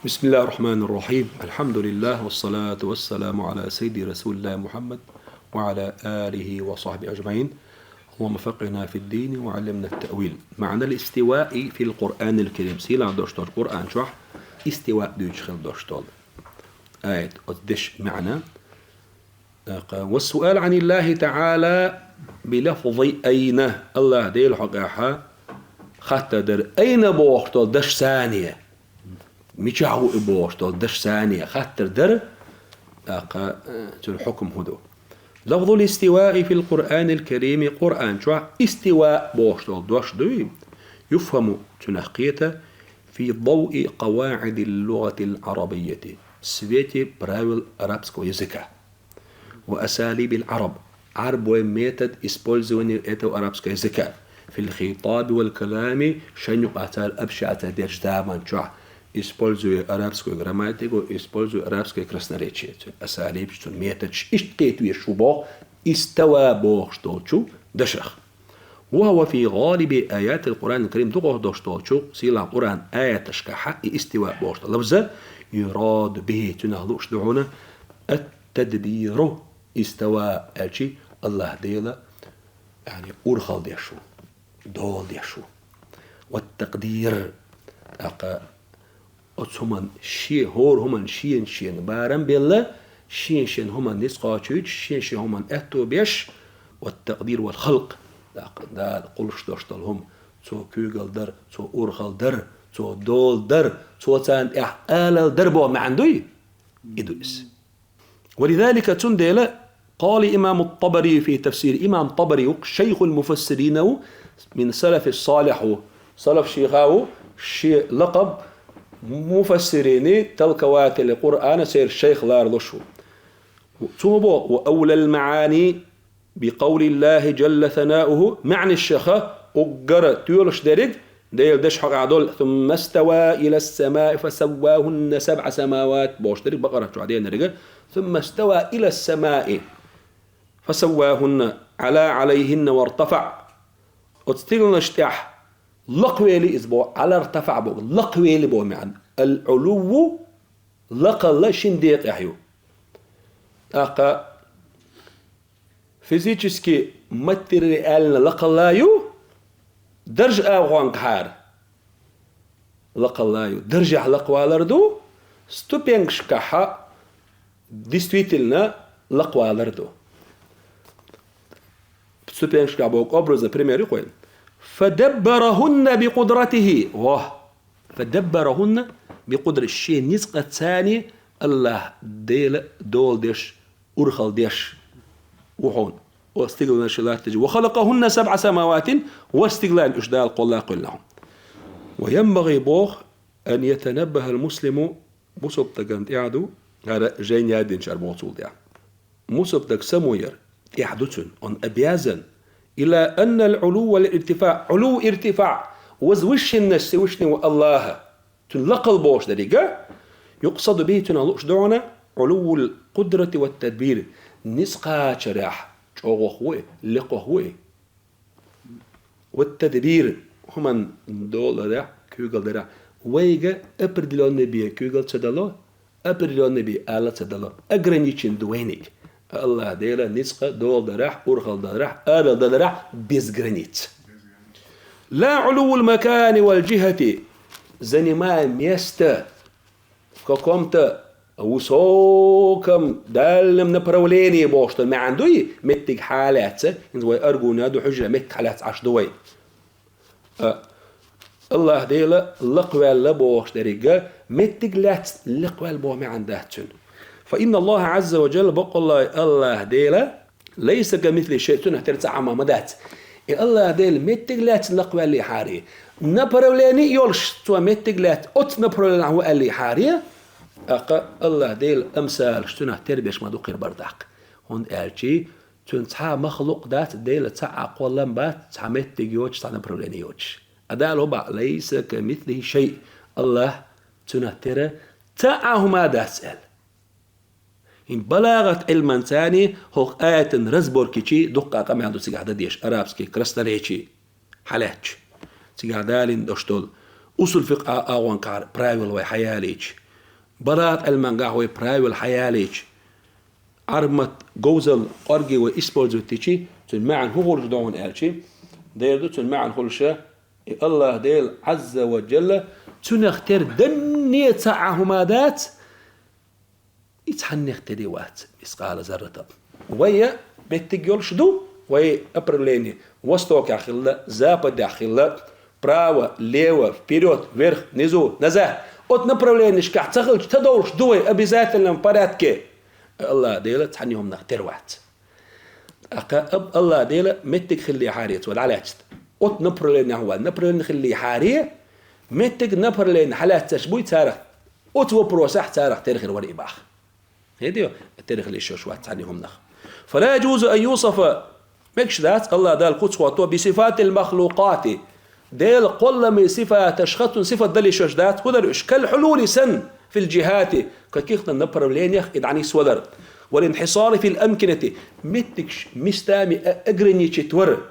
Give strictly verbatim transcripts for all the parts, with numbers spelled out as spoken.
بسم الله الرحمن الرحيم. الحمد لله والصلاة والسلام على سيد رسول الله محمد وعلى آله وصحبه أجمعين. اللهم فقهنا في الدين وعلمنا التأويل. معنى الاستواء في القرآن الكريم. Сийлахь дош долчу Къуръан чохь истиваъ дуьйцуш хилла дош долу аят. Оцу дешан маьӀна. ТӀаккха: «والسؤال عن الله تعالى بلفظ أين». АллахӀ Делан хьокъехь хаттар дара, «айна» бохуш долу дашца. Мичахь ву и бохуш долу дашца хаттар дара, тӀаккха, э, цуьнан хьукам хӀун ду? «لفظ الاستواء في القرآن الكريم», Къуръан чохь истиваъ бохуш долу дош дуй, «يفهم», цуьнах кхета, «في ضوء قواعد اللغة العربية», в свете правил арабского языка. «وأساليب العرب», Ӏарбойн метод использования этого арабского языка, «في الخطاب والكلام», шайн юкъахь цара общаться дечу заман чохь используя арабскую грамматику, используя арабское красноречие, цуьнан асалибаш, цуьнан методаш, иштта кхетавеш ву боху, «استوى» бохуш долчу дашах. «وهو في غالب آيات القرآن الكريم», дукхах дош долчу сийлахь Къуръан аяташкахь и истиваъ бохуш долу лафза, «يراد به», цуьнах лууш ду хьуна, «التدبير», истава аьлчи АллахӀ Дела, яъни, урхалла деш ву, дола деш ву. «والتقدير», тӀаккха оцу хӀуман шен, хӀора хӀуман шена-шена барам белла, шен-шен хӀуман ницкъ кхочуьйтуш, шен-шен хӀуман аьтто беш, «والتقدير والخلق», тӀаккха Дала кхуллуш долуш долу хӀума, Цо куьйгалла дара, Цо урхалла дара, Цо дола дара, Цо царна тӀехь алалла дара боху маьӀна дуй? И ду иза. «ولذلك», цундела, «قال الإمام الطبري في تفسيره», имам ТӀабари ву, «شيخ المفسرين» ву, «من السلف الصالح» ву, салаф шайх ву, шен лакъаб муфассирийн, толкователей Къуръана, церан шайх ларалуш ву. Цо боху: «وأولى المعاني بقول الله جل ثناؤه», маьӀнаш шаха уггара тоьлуш дерриг, Делан дешан хьокъехь долу: «ثم استوى إلى السماء فسواهن سبع سماوات», бохуш дерриг Бакъарат чохь деанариг, «ثم استوى إلى السماء فسواهن علا عليهن وارتفع». Оцу стигланаш тӀехь лакхавели иза боху, «علا ارتفع» боху, лакхавели боху маьӀна. Ал-Ӏулувву, лакхалла шина декъехь ю. ТӀаккха физически, материально лакхалла ю, даржа агӀонгахьара лакхалла ю. Даржехь лакхавалар ду, ступенькашкахьа действительно лакхавалар ду. Ступенькашкахь боху образный пример ю кхуьнан. «فدبرهن بقدرته». Во. «فدبرهن بقدرته». Шен ницкъаца АллахӀ Дела дола деш, урхалла деш ву хьуна. О стигланаш латтачу. «وخلقهن سبع سماوات», ворхӀ стигланаш уьш Дала кхолла а кхоьллина хьуна. «وينبغي», боху, «أن يتنبه المسلم», бусалба стагана тӀехь ду, хӀара жайна яздинчара боху цул тӀехь. Бусалба стаг само яр тӀехь ду цуьнан, он обязан. «إلى أن العلو والارتفاع», Ӏулу, иртифаъ, возвышенность Всевышнего Аллаха, цуьнан лакхалла бохуш деррига, «يقصد به», цуьнан лууш ду хьуна, «علو القدرة والتدبير», ницкъ кхачарехь чӀогӀах ву и, лекхах ву и. «والتدبير», хӀуман доларехь, куьйгалдарехь, вайга определённый бен куьйгалла ца дало, определённый бен ала ца дало, ограничен ду вайниг. АллахӀ Дела ницкъ доларехь, урхалла дарехь, алалла дарехь без границ. «لا علو المكان والجهة», занимая место в каком-то высоком, дальнем направлении бохуш долу маьӀна дуй, меттиг хьалаьцна, хӀинца вай аргуна ду хьуьжа, меттиг хьалаьцна Ӏаш ду вай. А, АллахӀ Дела лакхаваьлла бохуш деррига, меттиг лаьцна лакхаваьлла боху маьӀна дац цуьнан. «فإن الله عز وجل», баккъалла АллахӀ Дела, «ليس كمثله شيء», цунах тера цхьа а хӀума ма дац. И АллахӀ Дела меттиг лаьцна лакхаваьллехьара, направление йолуш цо меттиг лаьцна оцу направлениехь ву аьллехьара, тӀаккха АллахӀ Дела амсалаш цунах тера беш ма ду кхин бара даккха. ХӀунда аьлча цуьнан цхьа а махлукъ дац, Дела цхьа а кхоллам бац, цхьа меттиг йоцуш, цхьа направление йоцуш. А Дала хӀун боху: «ليس كمثله شيء». АллахӀ, цунах тера цхьа а хӀума дац аьлла. ХӀинца балагӀат Ӏилманца хӀокху аятан разборкичи дуккха къамел ду цигахь дан дезаш, арабский красноречие хьалаьцча. Цигахь далийна долуш долу усул фикъхьа агӀонкахьара правила вай хьаялийча, Балагат Ӏилмангахь вай правила хьаялийча, Ӏарбмат говзал кӀорге вай использовать дичи, цуьнан маьӀна хӀун хуьлуш ду хьуна аьлчи, дера ду цуьнан маьӀна хуьлуша, и Аллах Дела Ӏазза ва Джалла, цунах тера данне цхьа а хӀума дац, и цхьаннех тера вац, мискъала зарратал. Вай меттиг йолуш ду, вай направление, востокехь хилла, западехь хилла, право, лево, вперёд, вверх, внизу, назад. Оцу направленешкахь ца хилча, ца довлуш ду вай обязательном порядке. Аллах Дела цхьанна хӀуманах тера вац. ТӀаккха аб-, Аллах Дела меттиг хиллехьара, цо дӀалаьцна. Оцу направленехь ван, направление хиллехьара, меттиг направление хьалаьцнарш буй царах, оцу вопросехь царах тера хир вара и баха. ХӀетий, тера хила йиш йолуш вац цхьанна хӀуманах. فلا يجوز أن يوصف, мегаш дац Аллах Дала куц хӀотто, بصفات المخلوقات, Делан кхолламийн сифаташха цунна сифат дала йиш йолуш дац, хӀун дара уьш, كالحلول санна, في الجهات, кхин кхин направленех и дӀанисвалар, والانحصار في الأمكنة, меттигаш местами а-, ограничить вар.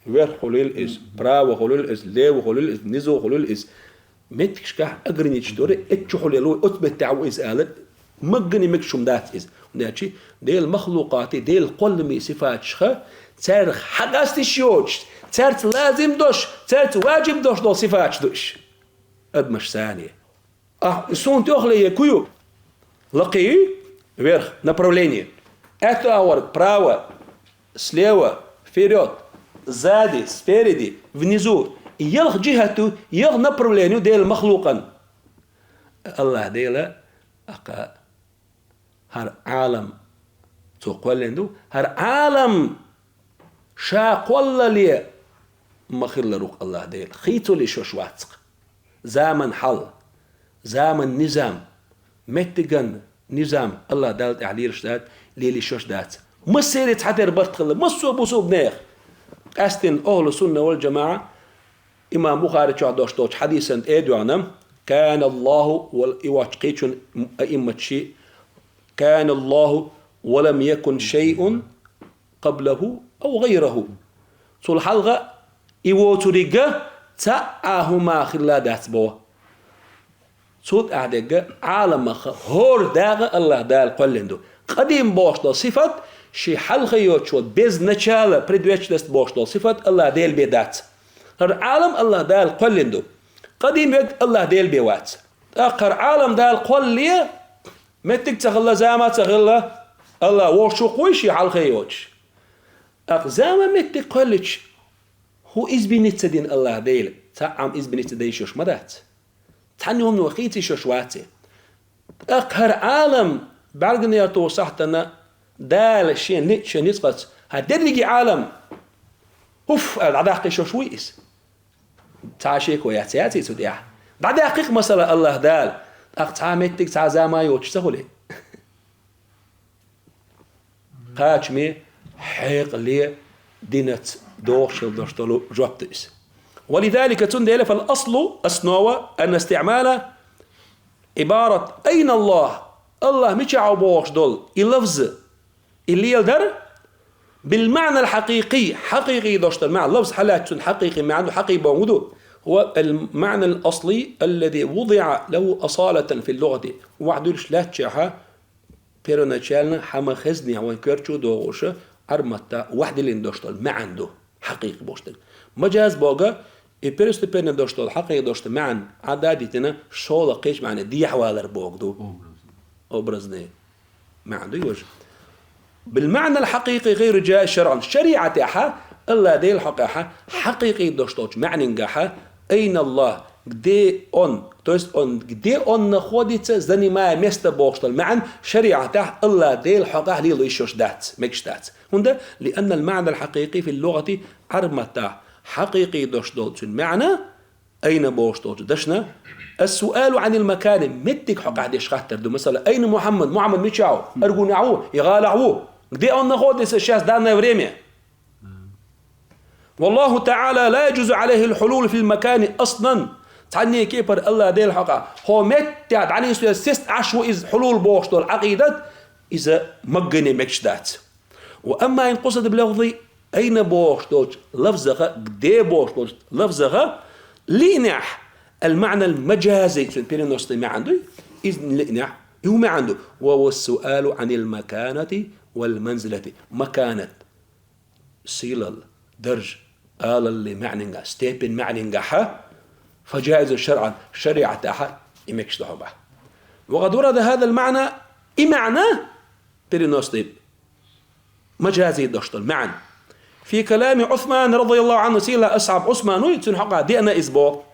Вверх хуьлийла иза, право хуьлийла иза, лево хуьлийла иза, внизу хуьлийла иза. Меттигашкахь ограничить вара, эццу чу хуьлийла ву, оцу меттехь ву иза алар, маггане мегаш хӀума дац иза. ХӀунда аьлча Делан махлукъати, Делан кхолламийн сифаташха, царах хьакъаста йиш йоцуш, цаьрца лазим долуш, цаьрца важиб долуш долу сифаташ ду уьш. Адамаш санна. Ахь суна тӀехула е кху ю? Лакхий, вверх, направление. Аьтту агӀор, право, слева, вперёд, сзади, спереди, внизу. Ялх джихӀат ю, ялх направление ю Делан махлукъан. Аллах Дела, акха, хӀара Ӏалам цо кхоьллина ду. ХӀара Ӏалам ша кхоллале ма хиллара ву-кх Аллах Дела. Хийцалуш йолуш вац-кх. Заман хьал, заман низам, меттиган низам Аллах Далла тӀехь лелаш дац, лелаш йолуш дац. Массеран цхьатера барт хилла, массо а бусулба нехан. Къаьстина ахӀлу сунна вал джамаӀа имам Бухари чохь долуш долчу хьадисан тӀе а доьгӀна, كان الله, вал и вачу кхечун аиммат ши, كان الله ولم يكن شيء قبله أو غيره. Цул хьалха и воцуриг а цхьа а хӀума хилла дац боху. Цул тӀаьхьа дерг а Ӏаламах хӀора дакъа Аллах Дала кхоьллина ду. Къадим бохуш долу сифат, ши хьалха йоцуш волу, без начала, предвечность бохуш долу сифат Аллах Дела бен дац. ХӀара Ӏалам Аллах Дала кхоьллина ду. Къадим верг Аллах Дела бен вац. ТӀаккха хӀара Ӏалам Дала кхоллале, меттиг ца хилла, зама ца хилла, Аллах вовшах вуй ши хьалха йоцуш. ТӀаккха зама, меттиг кхоьллича, хӀун измениться дина Аллах Дела? Цхьа а хӀума измениться дан йиш йолуш ма дац. Цхьанна хӀумано хийца йиш йолуш вац и. ТӀаккха хӀара Ӏалам бӀаьрганера тосахьтана Дала шен лиъча шен ницкъаца, хӀара дерриге Ӏалам, уф, аьлла, дӀадаккха йиш йолуш вуй иза? Цхьа а шеко яц, яций цу тӀехь? ДӀадаьккхи-кх, масала, Аллах Дала, тӀаккха цхьа а меттиг, цхьа а зама йоцуш ца хуьлий? Кхачаме, хьекъале, динаца догӀуш хила долуш долу жоп ду иза. ولذلك, цундела, فالأصل, основа, أن استعمال عبارة أين الله, Аллах мичахь ву бохуш долу и лафз, и леладар, بالمعنى الحقيقي, хьакъикъий долуш долу маьӀна, лафз хьалаьцча цуьнан хьакъикъий маьӀна ду, хьакъикъий бохург ду, هو المعنى الأصلي الذي وضع له أصالة في اللغة. Вахьдуьлуш лаьттачехьа, первоначально хьан ма хезнехь вайн коьртачу а догӀуша, Ӏарматта вахьдиллина долуш долу маьӀна ду, хьакъикъий бохуш дерг. Маджаз бохург, и первостепенный долуш долу, хьакъикъий долуш долу маьӀна Ӏадда а дитина, шолгӀа кхечу маьӀне дехьавалар бохург ду. Образный маьӀна ду йожа. بالمعنى الحقيقي غير جائز شرعا. ШариӀатехьа, Аллах Делан хьокъехьа, хьакъикъий долуш долчу маьӀнингахьа, أين الله, где он, то есть он, где он находится, занимая место бохуш долу маьӀна, шариӀатехь Аллах Делан хьокъехь лело йиш йолуш дац, мегаш дац. ХӀунда, لأن المعنى الحقيقي في اللغة, Ӏарматтахь хьакъикъий долуш долу цуьнан маьӀна, أين бохуш долчу дашна, السؤال عن المكان, меттиг хьокъехь деш хаттар ду. Масала, أين محمد, Мухьаммад мичахь ву, Аргунехь ву, я ГӀалахь ву? Где он находится сейчас, в данное время? والله تعالى لا يجوز عليه الحلول في المكان أصلا. Цхьанне кепара Аллах Делан хьокъехь, хӀокху меттехь дӀанисвелла сеста Ӏаш ву иза, хьулул бохуш долу Ӏакъидат, иза маггане мегаш дац. وأما إن قصد بلفظ أين бохуш долчу лафзаха, где бохуш долчу лафзаха лиънехь, المعنى المجازي, цуьнан переносный маьӀна дуй, Иза лиънехь, и хӀун маьӀна ду? وهو السؤال عن المكانة والمنزلة. Маканат, сийлалла, дарж, алалли маьӀнингахь, степень маьӀнингахьа, فجائز شرعا, шариӀатехьа и мегаш ду хьо бахьа. وقد ورد هذا المعنى, и маьӀна переносный, мажази дош долу маьӀна. في كلام عثمان رضي الله عنه, сийлахь асхьаб Ӏусман вуй, цуьнан хьокъехь деана иза боху.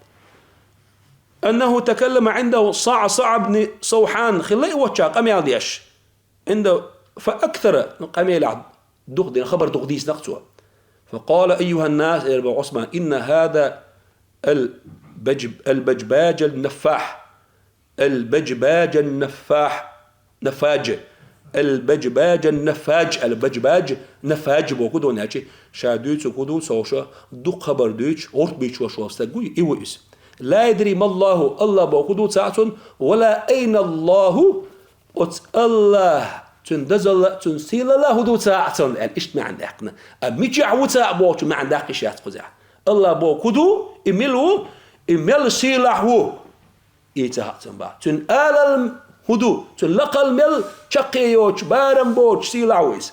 أنه تكلم عنده صعصع بن صوحان, хилла и вочча къамел деш. عنده فأكثر, ну, къамелехь дукха дина, хабар дукха дийцина-кх цо. فقال: أيها الناس, эр боху Ӏусман, إن هذا البج-, البجباج النفاح. البجباج النفاح. نفاج. البجباج النفاج. البجباج نفاج боху ду, нечи. Ша дуьйцу хӀун ду, цо ша дукха хабар дуьйцуш, гӀурт буьйцуш волу стаг вуй, и ву иза. لا يدري ما الله, АллахӀ боху хӀун ду цхьаъ цунна, ولا أين الله, оцу АллахӀ, цуьнан дозалла, цуьнан сийлалла хӀун ду цхьаъ цунна, аьлла, иштта маьӀна даьккхина. А мичахь ву цхьаъ бохучу маьӀна даккхийш яц кхузахь. АллахӀ боху хӀун ду, и мила ву, и мел сийлахь ву. И ца хаьа цунна бахьа. Цуьнан алал хӀун ду, цуьнан лакхал мел чаккхе йоцуш, барам боцуш сийлахь ву иза.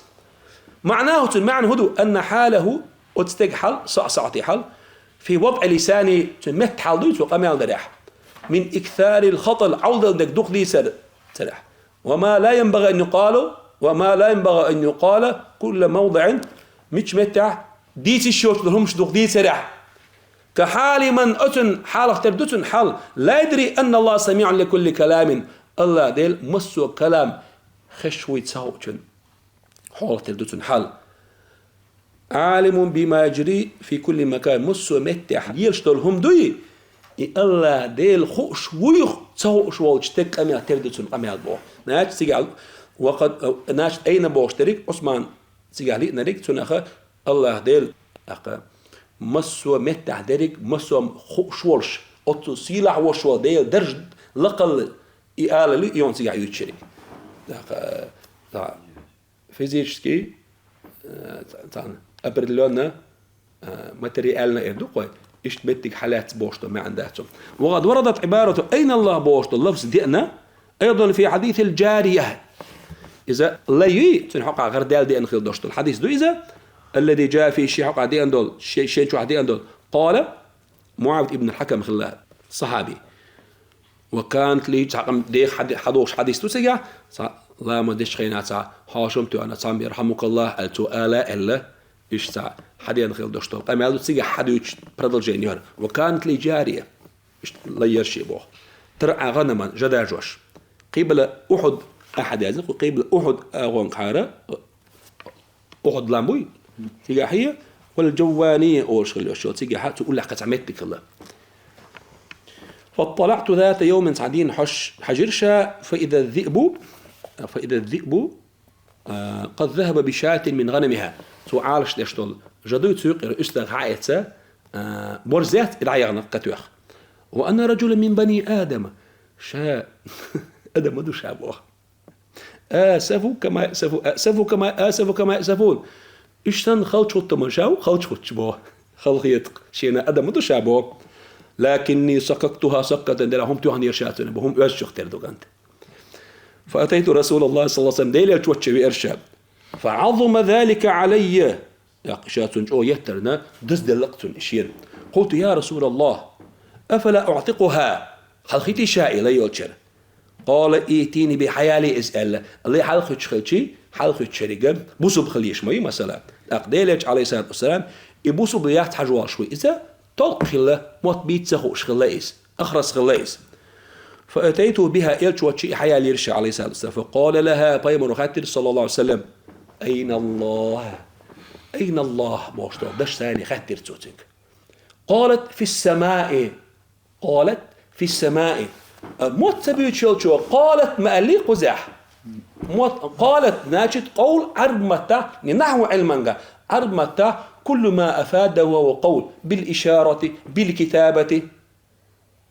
معناه, цуьнан маьӀна хӀун ду, أن حاله, оцу стеган хьал, صعصعة хьал, في وضع لسانه, цуьнан меттан хьал дуй цо къамел дарехь, من إكثار الخطل, Ӏовдал дерг дукха дийцарехь. وما لا ينبغي أن يقال، وما لا ينبغي أن يقال كل موضع, мича меттехь дийца йиш йоцуш долу хӀумнаш дукха дийцарехь. كحال من, оцуьнан хьалах тера ду цуьнан хьал, لا يدري أن الله سميع لكل كلام, АллахӀ Дела массо а калам хезаш вуй ца хуучун хьалах тера ду цуьнан хьал. عالم بما يجري في كل مكان, массо а меттехь лелаш долу хӀума дуй, и АллахӀ Дела хууш вуй ца хууш волчу стеган къамел тера ду цуьнан къамел боху. Нача цигахь, وقد, нача أين бохуш дерг, Ӏусман цигахь лиънарг, цунах АллахӀ Дела, тӀаккха массо а меттехь дерг, массо а хууш волуш, оццул сийлахь волуш волу Делан дарж, лакхалла и алалли, и йоьна цигахь юьйцуш ерг. ТӀаккха, да. Физически, э, цхьана определённо, э, материально эр ду кхой, иштта меттиг хьалаьцна бохуш долу маьӀна дац цуьнан. وقد وردت عبارة أين الله бохуш долу лафз деана, أيضا في حديث الجارية. Иза лай юй, цуьнан хьокъехь гӀардаьлла деана хила долуш долу хьадис ду иза, الذي جاء في, шен хьокъехь деана долу, шен, шен чохь деана долу. قال, МуӀавид ибн Хьакам хилла сахьаби. وكانت لي, цхьа къам деха хьади-, хьадохуш хьадис ду цигахь, цхьа ламаз дечу хенахь цхьа хьошам тоьхна, цхьамма يرحمك الله аьлла, цо ала аьлла, иштта цхьа хьадеана хила долуш долу къамел ду цигахь хьадуьйцуш продолжение яра. وكانت لي جارية, иштта лай яра шен боху. ترعى غنما, жа даржош. قبل أحد, ахьа дезна, قبل أحد агӀонгахьара, Ухьуд лам буй? Цигахье, вал Жаввания олуш хилла йолуш йолу, цигахьа цу уллехь кхин цхьа меттиг хилла. فاطلعت ذات يوم, цхьа дийнахь хьош хьажира ша, فإذا الذئب, فإذا الذئب, а, قد ذهب بشاة من غنمها. Цо Ӏалаш деш долу жа дуй, цу юкъера уьстагӀ хьа а эцна, а, борз яц, и дӀаяхна кхетоьхна. وأنا رجل من بني آدم. Ша адам ма ду ша боху. آسف كما يأسف، أأسف كما، آسف كما يأسفون. Уьш санна халчахӀуттаман ша ву халчахӀуттуш боху. Халахетакъ. Шена адам ма ду ша боху. لكني صككتها صكة, делахь хӀума тоьхнера ша цунна боху, хӀума оьзда чух тера ду кӀант. فأتيت رسول الله صلى الله عليه وسلم, Делан элча волчу веара ша. فعظم ذلك علي. ТӀаккха ша цунна чӀогӀа еттарна, дазделла-кх цунна и шена. قلت: يا رسول الله، أفلا أعتقها؟ Хьалхийтий ша и лай йолчара? قال: ائتيني به, хьаялий иза, аьлла. Лай хьалхуьттуш хилчий, хьалхуьттуш еррига бусалба хила езаш ма ю, масала. ТӀаккха Делан элча, عليه الصلاة والسلام, и бусалба яц хьажа волуш ву иза, толкъа хилла, мотт бийца ца хууш хилла иза, ахрас хилла иза. فأتيته بها, элча волчу и хьаялийра ша, عليه الصلاة والسلام. فقال لها, пайхамаро хаьттира, صلى الله عليه وسلم: أين الله؟ أين الله? Бохуш долу даш сайне хаьттира цо цуьнга. قالت: في السماء. قالت: في السماء. А, мотт ца буьйцуш йолчо قالت ма аьллий кхузахь. Мотт, قالت, значит, къовла Ӏарб маттахь, не нахьву Ӏилманга, Ӏарб маттахь كل ما أفاد وهو قول بالإشارة، بالكتابة.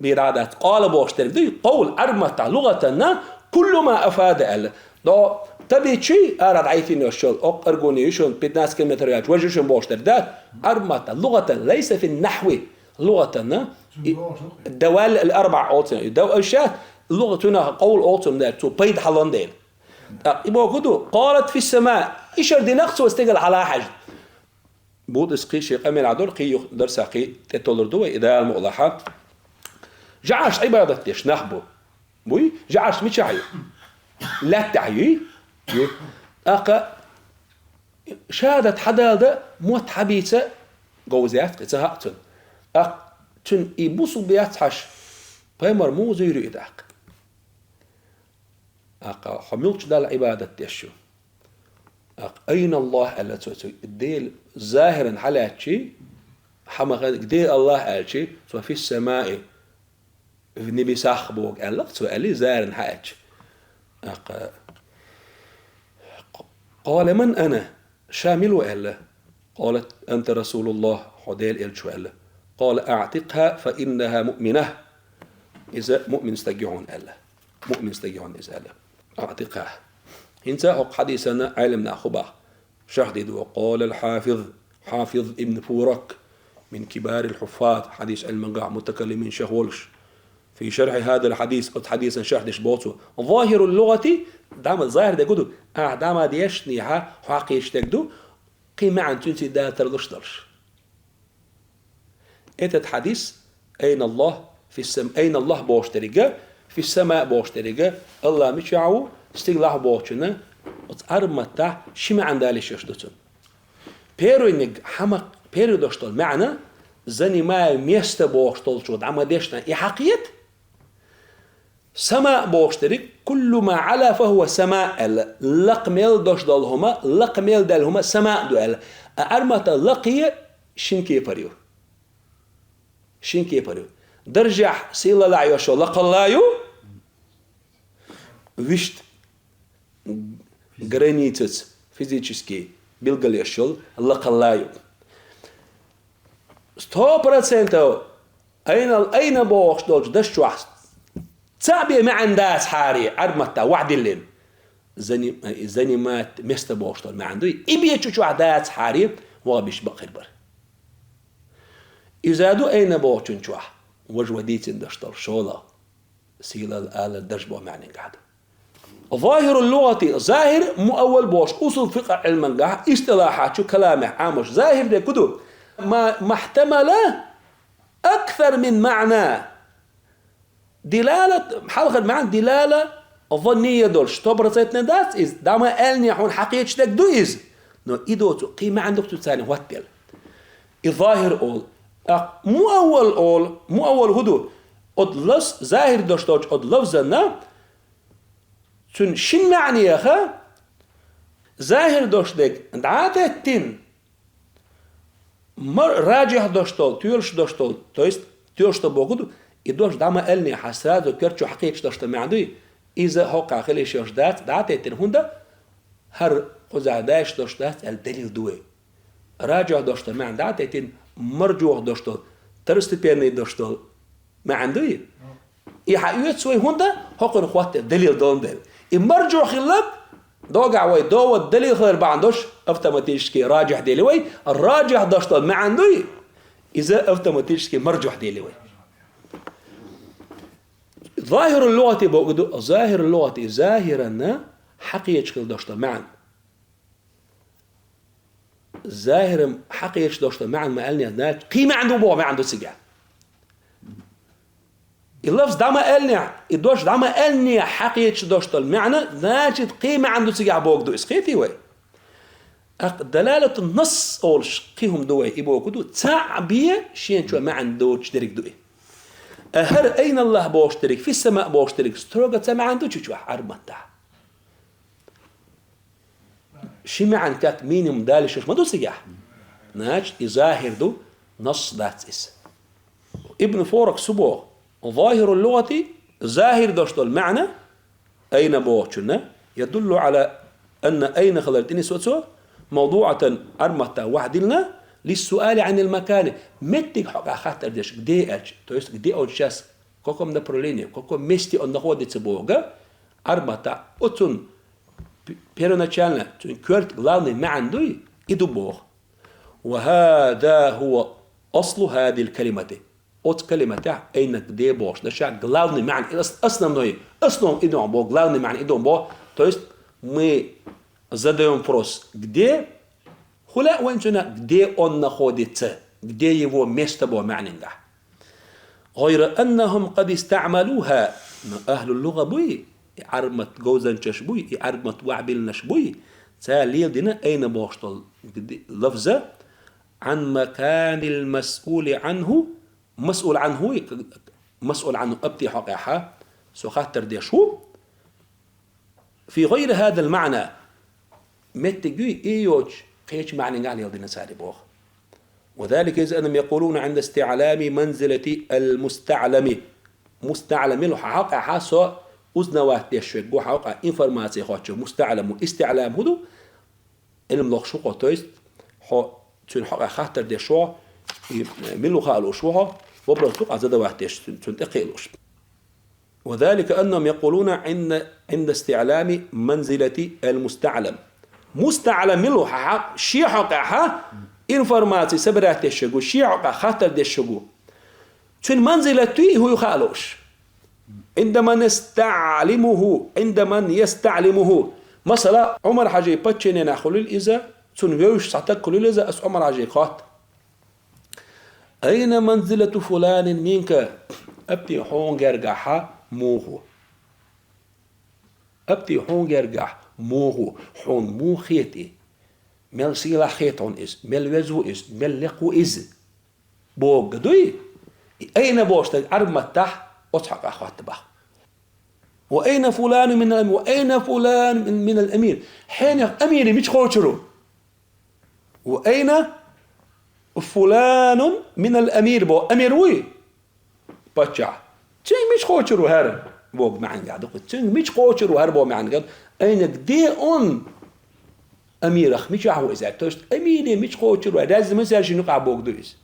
Бийр а дац. Къала бохуш дерг дуй, къовла Ӏарб маттахь лугӀатанна كل ما أفاد аьлла. До табичи ара дӀайитина йолуш йолу, оккха аргуни ю шуна, пятнадцать километр яьлча, важа ю шуна бохуш дерг дац. Ӏарб маттахь лугӀатан, ليس في النحو. ЛугӀатанна, и, الدوال الأربع олу цунах. Дав-, аша, лугӀа цунах къовла оцу дела, цо пайда хьалон дела. ТӀаккха и бохург ду, قالت في السماء, ишар динах цо стигала хьалахьажа. Бутӏис кхин шен къамел а дора, кхин юха дарсехь кхин тӀетолур ду вай, и Дала мукъалахь. ЖӀарш Ӏибадат деш нах бу. Буй? ЖӀарш мичахь ю? Лаьттахь юй? Ю. ТӀаккха шахӀадат хьадала дан, мотт хьабийца говза яц, кхин ца хаьа цунна. ТӀаккха цунна и бусулба яц хьажа, пайхамар муха зуьйр ю и тӀаккха? ТӀаккха хьо муьлхачу Далла Ӏибадат деш ю? ТӀаккха أين الله аьлла цо, цо Дела захӀиран хьалаьцча, хьамахан, где Аллах аьлча, цо في السماء, в небесах боху аьлла, цо аьлла, захӀиран хьаэцча. ТӀаккха قال من أنا, ша мила ву аьлла. قالت أنت رسول الله, хьо Дела элча ву аьлла. قال أعتقها فإنها مؤمنة, иза муъмин стаг ю хьуна аьлла. Муъмин стаг ю хьуна иза аьлла. أعتقها. ХӀинца хӀокху хьадисана Ӏеламнаха хӀун боху? Шархь дийр ду: قال الحافظ، حافظ ابن فورك، من كبار الحفاظ, хьадис Ӏилмангахь мутакаллимин шайх волуш, في شرح هذا الحديث, оцу хьадисан шархь деш боху цо: ظاهر اللغة, дӀа ма захӀир дерг хӀун ду, ахь дӀа ма дешнехьа хьакхеташ дерг ду, кхин маьӀна цуьнца дацар луш долуш. Этот хьадис, أين الله في السم-, أين الله бохуш дерг а, في السماء бохуш дерг а, Аллах мичахь ву, стигалахь ву бохучунна, оцу Ӏарб маттахь ши маьӀна далийш йолуш ду цунна. Первыйниг хьама, первый долуш долу маьӀна, занимаю место бохуш долчо дӀа ма дешна и хьакхета. Сама бохуш дерг, كل ما علا فهو سماء аьлла, лакха мел долуш долу хӀума, лакха мел даьлла хӀума сама ду аьлла. А Ӏарб маттахь лакхе шина кепара ю. Шина кепара ю. Даржехь, сийлаллехь йолуш йолу лакхалла ю, вуьшта границаца, физически билгалъеш йолу лакхалла ю. Сто процентов айна, айна бохуш долчу даш чохь цхьаъ бен маьӀна дацахьара, Ӏарб маттахь вахьа диллина. Зани-, занимать место бохуш долу маьӀна дуй. И бен чу чохь дацахьара, ваха биш бакъ хир бара. Иза ду айна бохучун чохь, важа вай дийцина даш долу шолгӀа. Сийлалла алар дарж боху маьӀнехь ду. ظاهر اللغة, захӀир, муаввал бохуш, усул фикъхӀ Ӏилмангахь, истилахьачу каламехь Ӏамош, захӀир дерг хӀун ду? ما، ما احتمل أكثر من معنى. Дилалат, хьалхара маьӀна дилала заннийя долуш, сто процентный дац иза, дӀа ма аьллинехь хьуна хьакхеташ дерг ду иза. Но и доцу кхин маьӀна ду-кх цу царна хӀоттаделла. И захӀир олу. ТӀаккха муаввал олу, муаввал хӀун ду? Оцу лаз-, захӀир долуш долчу оцу лафзанна, цуьнан шина маьӀнеха, захӀир долуш дерг дӀа а теттина, мар-, раджихь долуш долу, тоьлуш долуш долу, то есть тоьлуш долу боху ду, и дош дӀа ма аьллинехь, сразу коьрта чу хьакхеташ долуш долу маьӀна дуй, иза хӀокхахь хила йиш йолуш дац, дӀа а теттина, хӀунда хӀара кхузахь дайш долуш дац аьлла далил ду вай. Раджихь долуш долу маьӀна дӀа а теттина, маржух долуш долу, второстепенный долуш долу маьӀна дуй? И хьаоьцу вай хӀунда, хӀокхунна хӀоттаделла далил долун дела. И маржух хилларг, догахь вай довод далил хилар бахьана долуш, автоматически раджихь дели вай, раджихь долуш долу маьӀна дуй, иза автоматически маржух дели вай. ظاهر اللغة боху ду, ظاهر اللغة, захӀиранна хьакхеташ хила долуш долу маьӀна. ЗахӀиран хьакхеташ долуш долу маьӀна ма аьллинехь, значит, кхин маьӀна ду боху маьӀна ду цигахь. И лафз дӀа ма аьллинехь, и дош дӀа ма аьллинехь хьакхеташ долуш долу маьӀна, значит, кхин маьӀна ду цигахь боху ду иза, кхетий вай? ТӀаккха далалатун насс олуш кхин хӀума ду вай, и боху ду, цхьаъ бен шен чу маьӀна доцуш дерг ду и. А хӀара أين الله бохуш дерг, في السماء бохуш дерг, строго цхьа маьӀна ду цу чохь Ӏарб маттахь. Ши маьӀна как минимум далийш йолуш ма ду цигахь. Значит, и захӀир ду, насс дац иза. Ибн Форак су боху: ظاهر اللغة, захӀир долуш долу маьӀна, أين бохучунна, يدل على أن أين хилар тӀе нисо цо, موضوعة, Ӏарб маттахь вахьа диллина, للسؤال عن المكان, меттиг хьокъехь хаттар деш, где аьлча, то есть где он щас, в каком направлении, в каком месте он находится боху, Ӏарб маттахь оцунна п-, первоначально, цуьнан коьрта главный маьӀна дуй, и ду боху. وهذا هو أصل هذه الكلمة. Оцу калиматехь айна где бохуш дашехь главный маьӀна, ас-, основной, основ идон бо, главный маьӀна идон бо. То есть мы задаём вопрос, где, хӀун лаьа вайн цуьнан, где он находится, где его место бо маьӀнингахь. غير أنهم قد استعملوها, но ахьлул лугӀа буй, и Ӏарбмат говзанчаш буй, и Ӏарбмат вахьбиллинарш буй, цара леладина айна бохуш долу где-, лафза, عن مكان المسؤول عنه, مسؤول عنه, مسؤول عنه апти хьокъехьа, со хаттар деш ву. في غير هذا المعنى, меттиг юй, и йоцуш, кхечу маьӀнингахь леладина цара боху. وذلك إذ أنهم يقولون عند استعلام منزلة المستعلم. МустаӀлам мила ву хьан хьокъехьа, со узнавать деш верг ву хьан хьокъехь, информаци хоттуш, мустаӀлам ву, истиӀлам хӀун ду? Ӏилма лохуш ву хьо, то есть хьо цуьнан хьокъехь хаттар деш ву хьо, и мила ву хаа лууш ву хьо, вопрос ду-кх задавать деш, цуьнан, цуьнан тӀе кхиа лууш. وذلك أنهم يقولون عند، عند استعلام منزلة المستعلم. МустаӀлам мила ву хьан хьа-, шен хьокъехьа информаци собирать деш верг ву, шен хьокъехь хаттар деш верг ву. Цуьнан манзилат дуй, хӀун ю хаа лууш. عند من يستعلمه، عند من يستعلمه. Масала, Ӏумар-Хьажин подчиненехь хуьлийла иза, цунна вевзаш цхьа стаг хуьлийла иза, ас Ӏумар-Хьажига хотту: أين منزلة فلان منك؟ Апти, хьуна гергахьа муха ву? Апти, хьуна гергахь муха ву? Хьуна муха хета и? Мел сийлахь хета хьуна иза? Мел веза ву иза? Мел лекха ву иза? Бохург дуй, и айна бохуш дерг Ӏарбматтахь оцу хьокъехь хотту боху. وأين فلان من الأمير؟ وأين فلان من، من الأمير؟ Хьенех амири мича кхочур ву? وأين فلان من الأمير боху, амир вуй? Паччахь. Цуьнга мича кхочур ву хӀара? Боху маьӀна гахь ду-кх. Цуьнга мича кхочур ву хӀара боху маьӀна гахь ду. Айна где он? Амирах мичахь ву иза? То есть амири мича кхочур ву? Раьзза ма цаьршинна юкъахь боху ду иза.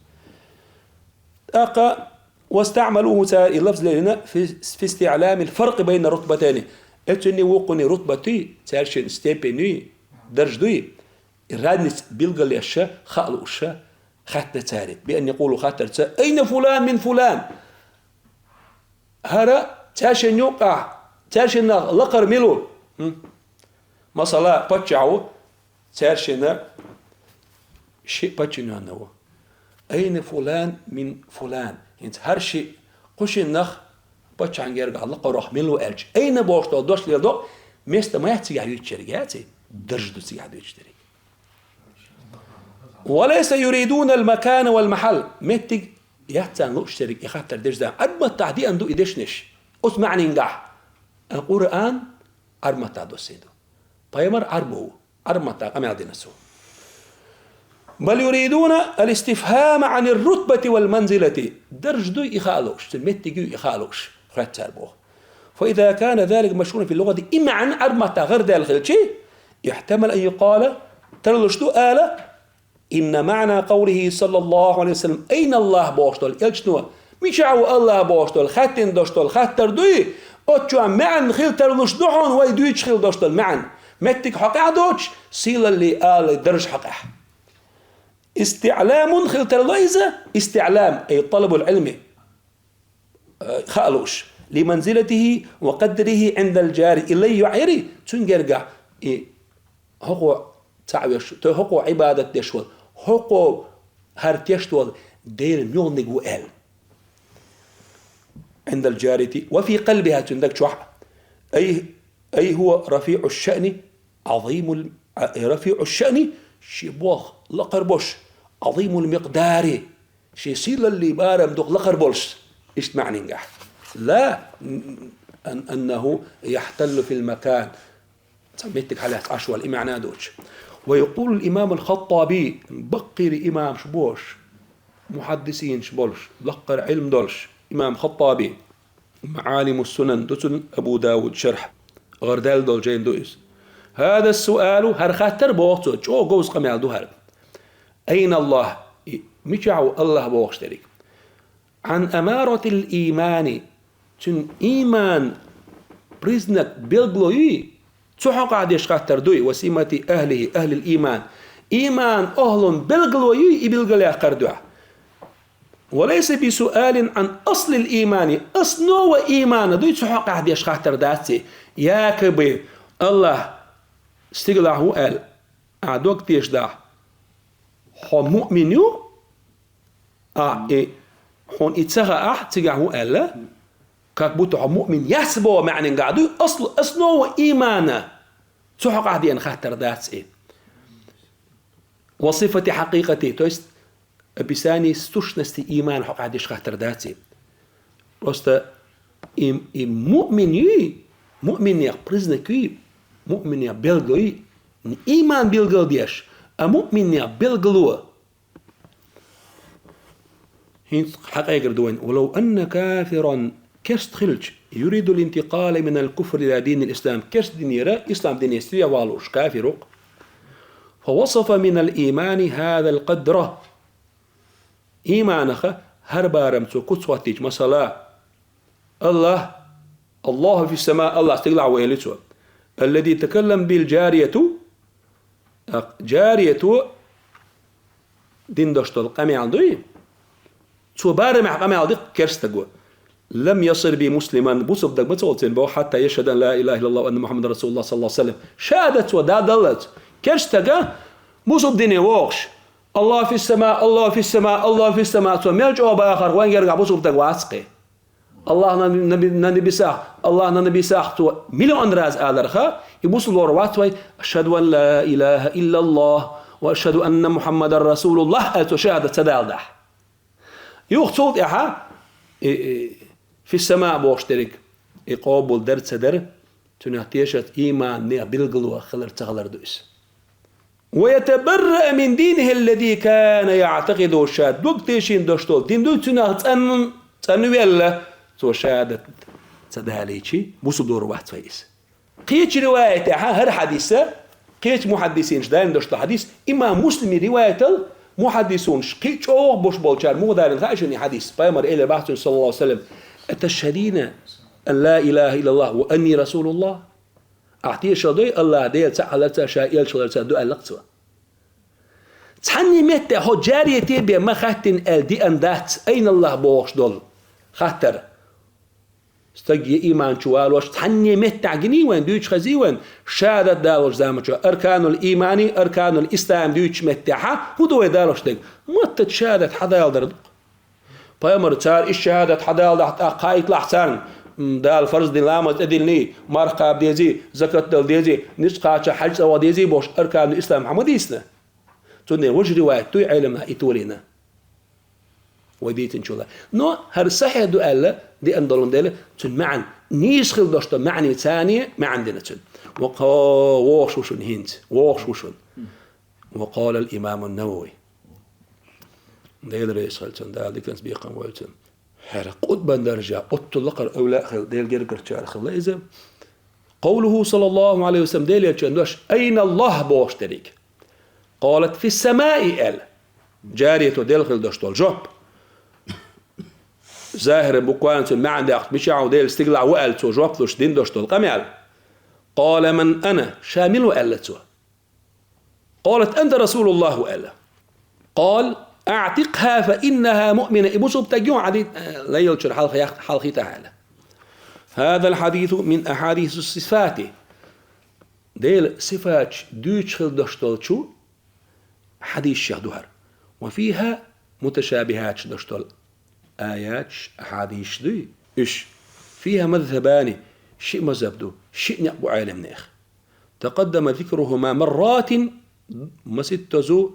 ТӀаккха واستعملوه, цара и лафз лелийна في، في استعلام الفرق بين الرتبتين. Эцунний вукхунний рутбатий, цаьршинна степенний, дарж дуй. И разница билгалъеш, хаа лууш, хаьттина цара. بأن يقولوا, хаттарца: أين فلان من فلان؟ ХӀара цаьршинна юкъахь, цаьршиннах лакхара мила ву? ХӀ? Масала, паччахь ву, цаьршинна шиъ подчинённый ву. أين فلان من فلان؟ ХӀинца хӀара шиъ, кху шиннах паччахьан гергахь лакхарх мила ву аьлча, أين бохуш долу дош леладо, место ма яц цигахь юьйцуш ерг, яций? Дарж ду цигахь дуьйцуш дерг. وليس يريدون المكان والمحل. Меттиг яц царна лууш дерг и хаттар деш зама. Ӏарбматтахь деана ду и дешнаш. Оцу маьӀнингахь. Къуръан Ӏарбматтахь доссийна ду. Пайхамар Ӏарбо ву. Ӏарбматтахь къамел дина цо. بل يريدون الاستفهام عن الرتبة والمنزلة. Дарж дуй и хаа лууш, цуьнан меттиг юй и хаа лууш, хоьтту цара боху. فإذا كان ذلك مشهورا في اللغة, и маьӀна Ӏарбматтахь гӀарадаьлла хилчи, احتمل أن يقال, тарлуш ду ала, إن معنى قوله صلى الله عليه وسلم أين الله бохуш долу элчано, мичахь ву АллахӀ бохуш долу хаьттина дош долу хаттар дуй, оцу чохь маьӀна хила тарлуш ду хьуна вай дуьйцуш хила дош долу маьӀна. Меттиг хьокъехь доцуш, сийлаллин алаллин дарж хьокъехь. استعلام хила тарло иза, истиӀлам, أي طلب العلم. Э, хаа лууш. لمنزلته وقدره عند الجاري إليه, юьхьӀери, цуьнан гергахь и хӀокхо цхьаъ веш, то хӀокхо Ӏибадат деш волу, хӀокхо хӀара тешна волу Делан муьлханиг ву аьлла. عند الجارية وفي قلبها, цуьнан даг чохь. أي، أي هو رفيع الشأن عظيم ال-، رفيع الشأن, шен болх лакхара болуш, عظيم المقدار, шен сийлаллин барам дукха лакхара болуш, иштта маьӀнингахь. لا أن-، أنه يحتل في المكان. Цхьа меттиг хьалаьцна Ӏаш вала и маьӀна доцуш. ويقول الإمام الخطابي, баккхийра имамаш бохуш, мухьаддисинаш болуш, лаккхара Ӏилма долуш, имам Хаттаби, معالم السنن ду цуьнан, Абу Дауд шархь, гӀарадаьлла долу жайна ду иза. هذا السؤال, хӀара хаттар боху цо, чӀогӀа говза къамел ду хӀара. أين الله, и мичахь ву АллахӀ бохуш дерг? عن أمارة الإيمان, цуьнан ийман признак, билгало юй, цу хьокъехь деш хаттар дуй, وسمة أهله، أهل الإيمان. Ийман ахӀлун билгало юй и билгалъяккхар дуьхьа. وليس بسؤال عن أصل الإيمان, основа имана дуй цу хьокъехь деш хаттар дац и. Якобы Аллах стигалахь ву аьлла, ахь дог тешадахь, хьо муъмин ю, а, и, хьуна и ца хаахь, цигахь ву аьлла, как будто хьо муъмин яц боху маьӀненгахь дуй, асл-, основа имана цу хьокъехь деана хаттар дац и. وصفة حقيقته, то есть описание сущности имана хьокъехь деш хаттар дац и. Просто и, и муъмин юй, муъминех признак юй, муъминех билгало юй, иман билгал деш, а муъминех билгало. ХӀинца хьакъегар ду вайн. ولو أن كافرا, керст хилча, يريد الانتقال من الكفر إلى دين الإسلام, керст динера ислам дине сире валуш кафир ву-кх. فوصف من الإيمان هذا القدر. Иманаха хӀара барам цо куц хӀоттийча, масала, Аллах, الله في السماء, Аллах стигалахь ву аьлла цо. الذي تكلم به الجارية, тӀаккха джарията дина дош долу къамел дуй, цо барамехь къамел ди-кх керстаго. لم يصر بي مسلما, бусалба стаг ма ца волу цуьнан боху, حتى يشهد أن لا إله إلا الله وأن محمدا رسول الله صلى الله عليه وسلم. Шахадат цо дӀадаллалц. Керстага бусалба дине вогӀуш, الله في السماء، الله في السماء، الله في السماء, цо мел чӀогӀа бахарх вайн гергахь бусалба стаг вац-кх и. Аллах на, на, на небесах, Аллах на небесах, цо миллион раз аларха, и бусалба лор вац вай, أشهد أن لا إله إلا الله وأشهد أن محمدا رسول الله, аьлла цо шахадат ца даладахь. Юха цул тӀаьхьа, и, и, في السماء бохуш дерг, и къобал дара ца дара, цуьнах тешаца иман нехан билгало хилар ца хилар ду иза. ويتبرأ من دينه الذي كان يعتقده, ша дог тешийна дош долу дин дуй цуьнах цӀан-, цӀанвелла, цо шахадат ца далийчи, бусалба лор вац вай иза. Кхечу риваятехь хӀара хьадиса, кхечу мухьаддисинаша дайна дош долу хьадис, имам Муслима риваятал мухьаддисунаш, кхин а чӀогӀа болуш болчара муха далийна хаьа шуна и хьадис? Пайхамар элира боху цуьнга, саллаллаху алейхи ва саллям: أتشهدين أن لا إله إلا الله وأني رسول الله؟ Ахь тешал дой Аллах Дела цхьаъ хиларца, ша элча хиларца ду аьлла-кх цо. Цхьанне меттехь хьо джарияте бен ма хаьттина аьлла деана дац, айналлах бохуш долу хаттар. Стаг я иман чу валош цхьанне меттехь гиний вайн, дуьйцуш хезий вайн, шахадат далош заманчохь, أركان الإيمان، أركان الإسلام дуьйцуш меттехь, хӀун ду вай далош дерг? Маттаца шахадат хьадала дар ду-кх. Пайхамар цара и шахадат хьадала дахь, тӀаккха хаийталахь царна, м, Дала фарз дина ламаз тӀедиллиний, марха кхаба дезий, закат дала дезий, ницкъ кхача хьаьж цӀа ваха дезий бохуш, арканул ислам хьан ма дийцина? Цундела важа риваят дуй Ӏеламнаха и толийна. Вай дийцинчул а. Но хӀара сахьихь ду аьлла, деана долун дела, цуьнан маьӀна, нийса хила дош ду маьӀна царна, маьӀна дина цуьнан. Ва кхо вогӀуш ву шуна хӀинца, вогӀуш ву шуна. وقال الإمام النووي. Дела реза хила цунна, Дала диканца бекхам бойла цунна. ХӀара къутбан даржехь оццул лакхара эвлаъ хилла, Делан гергарчара хилла иза. قوله صلى الله عليه وسلم, Делан элчан дош, أين الله бохуш дерг. قالت: في السماء аьлла. Джарето делла хила дош долу жоп. Захьаран буквально цуьнан маьӀна даьккхича, мичахь ву, Делан стигалахь ву аьлла цо жоп луш дина дош долу къамел. قال: من أنا, ша мила ву аьлла цо. قالت: أنت رسول الله аьлла. قال: أعتقها فإنها مؤمنة. И бусалба стаг ю, Ӏади, лайолчуьра хьалха яхта-, хьалхийтахьа аьлла. هذا الحديث من أحاديث الصفات. Делан сифаташ дуьйцуш хила дош долчу хьадисех ду хӀара. وفيها متشابهات дош долу аяташ, ахьадисаш дуй уьш. فيها مذهبان, шиъ мазхӀаб ду, шиъ некъ бу Ӏеламнех. تقدم ذكرهما مرات, маситтаза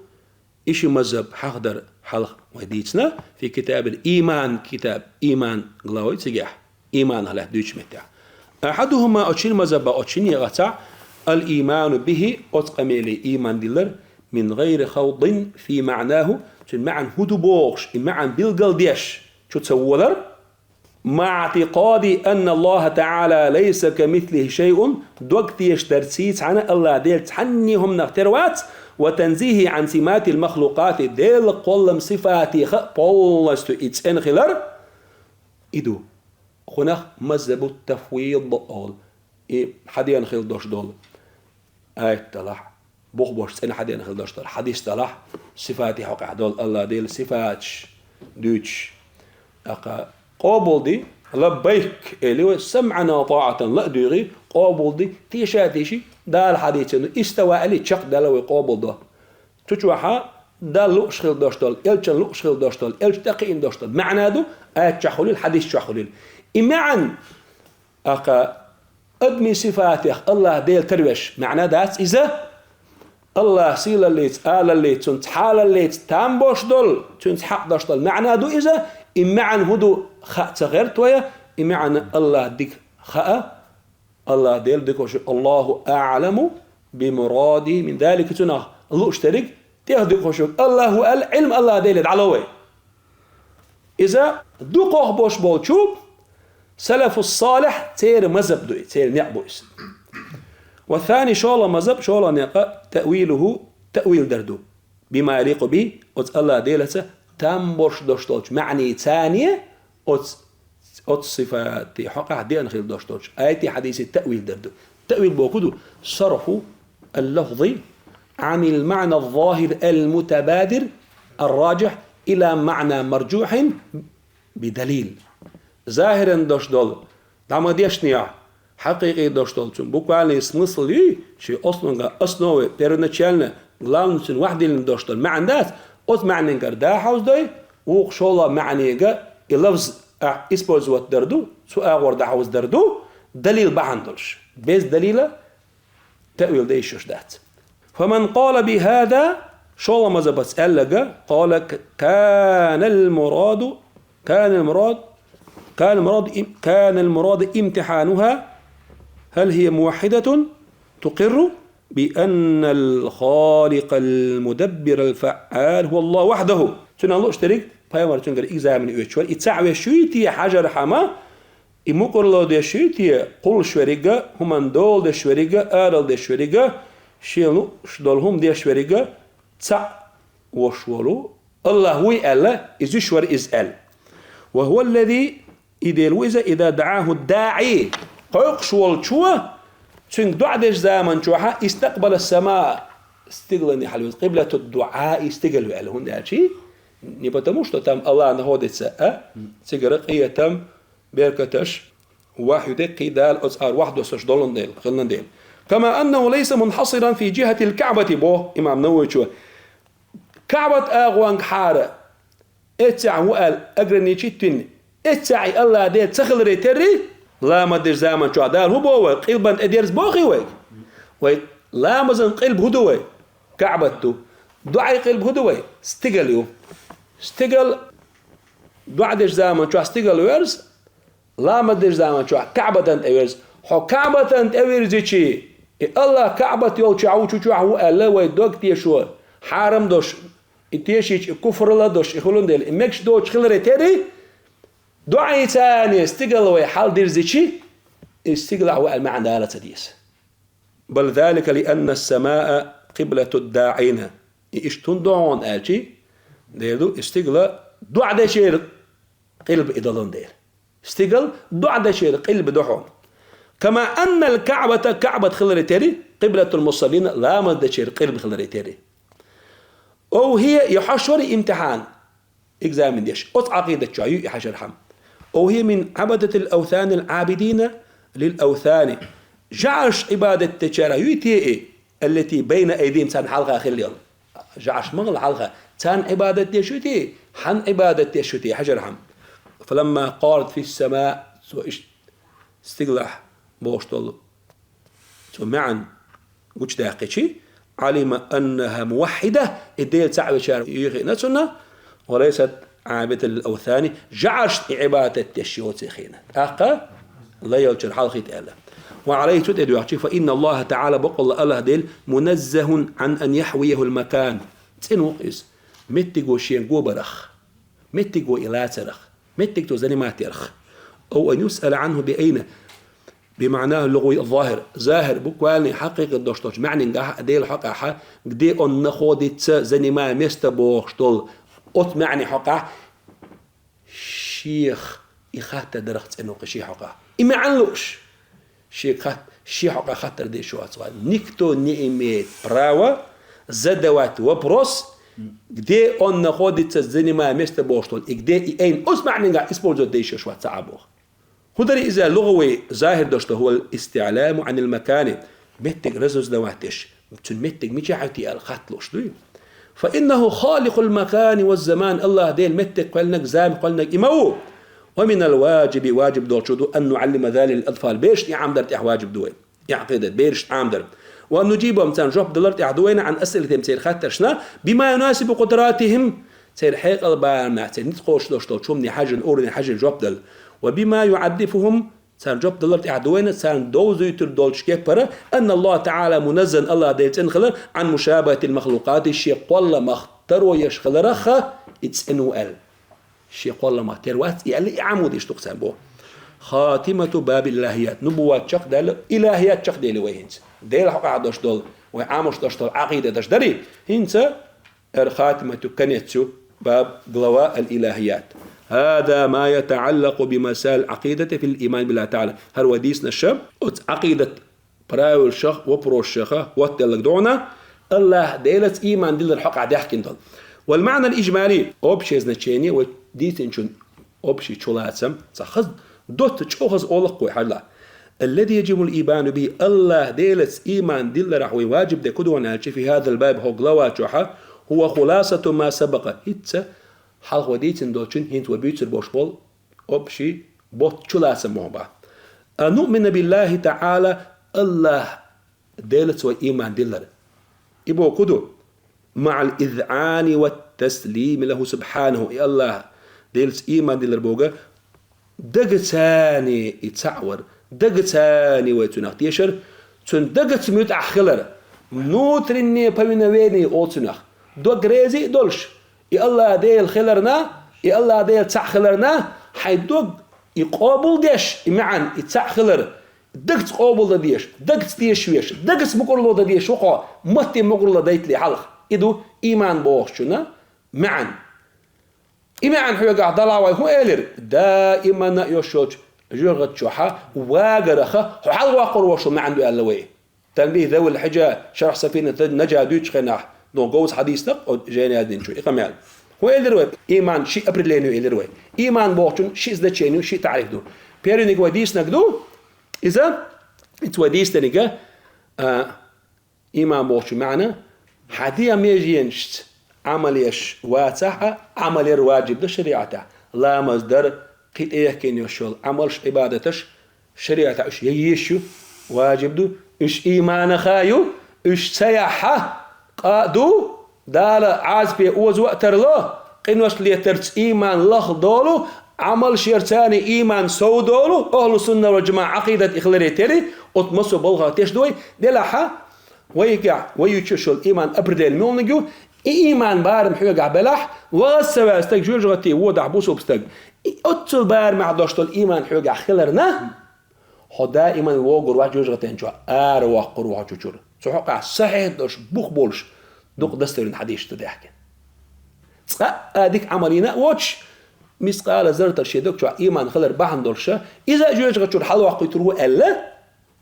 и ши мазхӀаб хьахадар хьалха вай дийцина, في كتاب الإيمان, китаб Иман главой цигахь, иманах лаьтта дуьйцучу меттехь. أحدهما, оцу шина мазхӀабах оцу шиннех цхьаъ, الإيمان به, оцу къамеле иман дилар, من غير خوض في معناه, цуьнан маьӀна хӀун ду бохуш, и маьӀна билгал деш, чу ца волар, مع اعتقاد أن الله تعالى ليس كمثله شيء, дог тешадарций цхьаьна Аллах Дела цхьанне хӀуманах тера вац, وتنزيهه عن سمات المخلوقات, Делан кхоллам сифатех а полностью и цӀена хилар, и ду. Кхунах мазхӀабу тафвид олу, и хьадеана хила дош долу аят далахь, бух бош цӀена хьадеана хила дош долу хьадис далахь, сифатий хьокъехь долу Аллах Делан сифаташ, дуьйцуш. ТӀаккха къобалде, лаббайк, элли вай, самӀан ва тӀаӀатан, ла а дуьйгӀий, къобалде, теша а теший, Дала хьадийцина ду, истава аьлли, чекхдаьлла вай къобалдо. Цу чохь Далла лууш хила долуш долу, элчанна лууш хила долуш долу, элча тӀекхиъна долуш долу маьӀна ду, аят чохь хуьлийла, хьадис чохь хуьлийла. И маьӀна, тӀаккха адамийн сифатех АллахӀ Дела тарвеш маьӀна дац иза. АллахӀ сийлаллица, алаллица, цуьнан цхьалаллица там болуш долу, цуьнца хьакъ долуш долу маьӀна ду иза. И маьӀна хӀун ду, хаа ца гӀерта вай, и маьӀна АллахӀ дика хаьа. АллахӀ Дела дика хууш ву, Аллаху аъламу би мурадихи мин залика, цунах лууш дерриг тӀех дика хууш ву. АллахӀ ву аьлла, Ӏилма АллахӀ Деле дӀало вай. Иза дукхох болуш болчу салафу салихь, церан мазхаб ду и, церан некъ бу иза. Ва сани, шолгӀа мазхаб, шолгӀа некъа, таъвилуху, таъвил дар ду. Бима яликъу би, оцу АллахӀ Делаца там болуш долуш долчу маьӀнеца, оцу, оцу сифатийн хьокъехь деана хила долуш долчу аятийн хьадисийн таъвил дар ду. Таъвил бохург ду сарфу ал-лафзи Ӏанил маъна аз-захир ал-мутабадир ар-раджихь ила маъна марджухьин би далил. Захиран долуш долу, дӀа ма дешнехь, хьакъикъий долуш долу цуьнан буквальный смысл юй, шен основа, основа, первоначально, главный цуьнан вахдиллина долуш долу маьӀна дац, оцу маьӀненгара да хьовзадой, вукху шолгӀа маьӀнега и лафз ахь использовать дар ду, цу агӀор дӀахьовзадар ду, далил бахьана долуш. Без далила таъвил дан йиш йолуш дац. Фаман къала би хаза, шолгӀа мазхабаца аьлларг, къала к-, канал мураду, канал мурад, канал мурад им-, канал мурад имтихьануха, хӀал хӀия муваххьидатун тукъирру би аннал халикъал мудаббирал фаъал хӀува Аллаху вахьдаху. Цуьнан лууш дерриг, пайхамар цуьнгара экзамен оьцуш вара, и цхьаъ веш юй те хьажархьама, и мукъарло деш юй те, кхуллуш верриг а, хӀуманна дола деш верриг а, арал деш верриг а, шен лууш долу хӀума деш верриг а, цхьаъ волуш волу, АллахӀ вуй аьлла, иза йиш вара иза аьлла. Ва хӀува аллази, и Дела ву иза, иза даӀаху даӀи, кхойкхуш волчо, цуьнга доӀа деш заман чохь, истакъбала сама, стигалан хьалавирза, къиблату дуӀа, и стигала ю аьлла, хӀунда аьлча, не потому, что там АллахӀ находится, а, цигара къинхетам, беркаташ, вахью деккхий Дала оцу агӀор вахдоссуш долун дела, хилла дела. Кама аннаху лайса мунхьасиран фи жихатил КаӀбати, боху имам Нававичо. КаӀбат агӀонгахьара эццехь ву аьлла ограничить вина, эццехь и АллахӀ Дела ца хиларе терра, ламаз деш заман чохь Дала хӀун боху вай? Къилбан тӀедерза бохий вай? Вай ламазан къилба хӀун ду вай? КаӀбат ду. ДоӀай къилба хӀун ду вай? Стигал ю. Стигал, доӀа деш заман чохь стигал верза, ламаз деш заман чохь КаӀбатан тӀе верза. Хьо КаӀбатан тӀе вирзичи, и АллахӀ КаӀбат йолчохь ву, чу чохь ву аьлла, вай дог тешо, хьарам долуш, и тешийча, и куфрала долуш, и хилун дела, и мегаш доцуш хиларе терра, доӀийцане стигал вай хьал дирзичи, и стигалахь ву аьлла маьӀна Дала ца деза. Бал залика ли анна ас-самаа къиблату даӀина. И иштта хӀунда ду хьуна аьлчи, дера ду, и стигала доӀа дешера къилба и долун дела. Стигал доӀа дешера къилба ду хьуна. Кама аннал КаӀбата, КаӀбат хиларе терра, къиблатул мусаллина, ламаз дешера къилба хиларе терра. Ов хӀия, я хьошвара имтихьан, экзамен деш. Оцу Ӏакъидат чохь ю и хьажархьама. Ов хӀия мин Ӏабадатил авсанил Ӏабидина лил авсани. ЖӀарш Ӏибадат дечарах юй те и, аллати байна айдина, царна хьалха хилла йолу. ЖӀарш ма хилла хьалха. Царна Ӏибадат деш ю те, хьан Ӏибадат деш ю те хьажархьама. Фаламма къалат фис сама, цо иштта стигалахь бохуш долу цу маьӀна гучудаьккхичи, Ӏалима аннаха муваххьида, и Дела цхьаъ вечара юй хиъна цунна, ва лайсат Ӏабидатан лил авсани, жӀаршна и Ӏибадат деш йоций хиъна. ТӀаккха лайолчара хьалхийта аьлла. Ва Ӏалайхи, цу тӀе доьгӀчи, фа инна Аллаха таӀала, бакъалла АллахӀ Дела, муназзахун Ӏан ан яхьвияхул макан. ЦӀена ву иза. Меттиго шен го барах. Меттиго и лацарах. Меттиг цо занимать ярах. Ав ан юсъала Ӏанху би айна, би маънаху лугъавий захир. Захир, буквально, хьакъикъат долуш долчу маьӀненгахь, Делан хьокъехь, где он находится, занимая место бохуш долу, оцу маьӀне хьокъехь, шех и хаттар дарах цӀена ву-кх шен хьокъехь. И маьӀна лууш. Шега хат-, шен хьокъехь хаттар деш вац вай. Никто не имеет права задавать вопрос Где он находится, занимая место бохуш долу, и где и эйн, оцу маьӀнехь использовать деш вац цхьа а боху. ХӀун дара иза лугӀавий захӀир дош ду, هو الاستعلام عن المكان, меттиг разузнавать деш, цуьнан меттиг мичахь ю те аьлла хатта лууш дуй? فإنه خالق المكان والزمان, АллахӀ Дела меттиг кхоьллинарг, зама кхоьллинарг и ма ву. ومن الواجب, ваджиб долчух ду, أن نعلم ذلك الأطفال, берашна и Ӏамадар тӀехь ваджиб ду вай. И Ӏакъидат берашна Ӏамадар. وأن نجيبهم, царна жоп далар тӀехь ду вайна, عن أسئلتهم, церан хаттаршна, بما يناسب قدراتهم, церан хьекъал барамехь, церан ницкъ кхочуш долуш долчу хӀумане хьаьжжина, уровне хьаьжжина жоп дала. وبما يعرفهم, царна жоп далар тӀехь ду вайна, царна довзуьйтур долчу кепара, أن الله تعالى منزه, АллахӀ Дела цӀена хилар, عن مشابهة المخلوقات, шен кхолламах таро еш хиларах, и цӀена ву аьлла. Шен кхолламах тера вац и аьлла, и Ӏамадеш ду-кх царна боху. خاتمة باب الإلهيات. Нубувват чекхдаьлла, илахӀият чекхдели вай хӀинца. Делан хьокъехь долуш долу, вай Ӏамош долуш долу Ӏакъидаташ дарий? ХӀинца эр хатимату конец ю, баб, глава аль-илахият. هذا ما يتعلق بمسائل العقيدة في الإيمان بالله تعالى. ХӀара вай дийцинарш оцу Ӏакъидат правилашах, вопросашах хӀоттаделларг ду хьуна, АллахӀ Делаца ийман диллар хьокъехь даьхкина долу. والمعنى الإجمالي, общее значение, вай дийцинчун общий чулацам, цхьа хаза, доцца чӀогӀа хаза олу-кх вай хьажал. الذي يجب الإيمان به, АллахӀ Делаца ийман дилларехь вай ваджиб дерг хӀун ду аьлча, في هذا الباب, хӀокху глава чохь, هو خلاصة ما سبق, хӀинца хьалха вай дийцина долчун, хӀинца вай буьйцур болуш болу общий, боцца чулацам боху бан. أن نؤمن بالله تعالى, АллахӀ Делаца вай ийман диллар. И боху хӀун ду? مع الإذعان والتسليم له سبحانه. И АллахӀ Делаца ийман диллар боху, дагацани и цхьаъ вар, дагацани вай цунах тешар, цуьнан дагца муьтӀахь хилар, внутреннее повиновение олу цунах, дог реза а долуш, и АллахӀ Дела хиларна, и АллахӀ Дела цхьаъ хиларна, хьайн дог и къобал деш, и маьӀна, и цхьаъ хилар, дагца къобал дан дезаш, дагца тешаш веш, дагца мукъарло дан дезаш ву хьо, матте мукъарло дайтале хьалха. И ду ийман бохучунна маьӀна. И маьӀна хьоьгахь далахь вай хӀун элира? Даимана йош йолчу жоьжахати чохь вагарах хьо хьалавоккхур волуш маьӀна ду аьлла вай. Танбих Завул Хьижа, шарх Сафинатун Нажа дуьйцучу хенахь, ну, говза хьадис ду-кх, оцу жайна яздинчо, и къамел. ХӀун элира вай? Ийман ши определение элира вай. Ийман бохучун ши значение, ши таъриф ду. Первениг вай дийцинарг ду, иза, иза вай дийцинарг, а, Ийман бохучун маьӀна, хьан дегӀан меженашца Ӏамал еш вацахь а, Ӏамал яр ваджиб ду шариӀатехь. Ламаз дар, кхин тӀеяхкина йолуш йолу Ӏамалш, Ӏибадаташ шариӀатехь уьш я езаш ю, ваджиб ду, уьш ийманах ю, уьш ца яхь а, къа а ду, Дала Ӏазапе озо а тарло, къинош летарца ийман лахдолу, Ӏамалш ярца ийман совдолу, ахьлу сунна вал жамаӀа Ӏакъидат и хиларе тери, оцу массо а балхах теш ду вай, делахь а, Вайгахь, вай юьйцуш йолу ийман определение муьлханиг ю, и ийман барам хьоьгахь белахь, вац ца ваьлла стаг жоьжахати водахь бусулба стаг. И оццул барамехь долуш долу ийман хьоьгахь хиларна, хьо даиман вогур вац жоьжахатин чохь, ара воккхур ву хьо цу чуьра. Цу хьокъехь сахьихь долуш, бух болуш, дукха достоверный хьадисаш ду даьхкина. Цкъа а дика Ӏамал йина а воцуш, мискъала зарратал шен дог чохь ийман хилар бахьана долуш, иза а жоьжахати чуьра хьалавоккхуьйтур ву аьлла,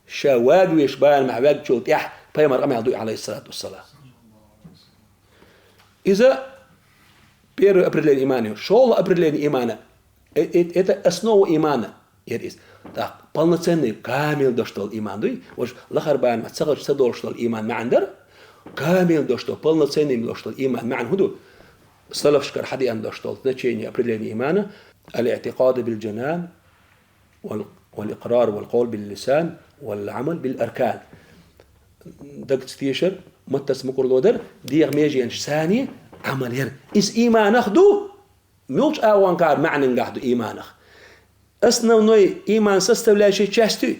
ша вагавеш барамехь ваьгначул тӀаьхьа пайхамар къамел дуй, алейхиссалату вассалам. Иза первое определение имана ю. ШолгӀа определение имана. Э, э, это основа имана. Яр иза. Так, полноценный, камил долуш долу иман дуй. Вож лахар барамехь ца хилча ца долуш долу иман маьӀна дара. Камил долуш долу, полноценный долуш долу иман маьӀна хӀун ду? Салафшкара хьадеана долуш долу значение, определение имана. Аль-иътикъаду биль-джанан, вал-, вал-икърар, вал-къавл биль-лисан, вал-амал биль-аркан. Дагца тешар, маттаца мукъарло дар, дегӀан меженаш царний Ӏамал яр. Иза ийманах ду, муьлхачу агӀонкара маьӀнангахь ду ийманах. Основной ийман составляющая часть ю.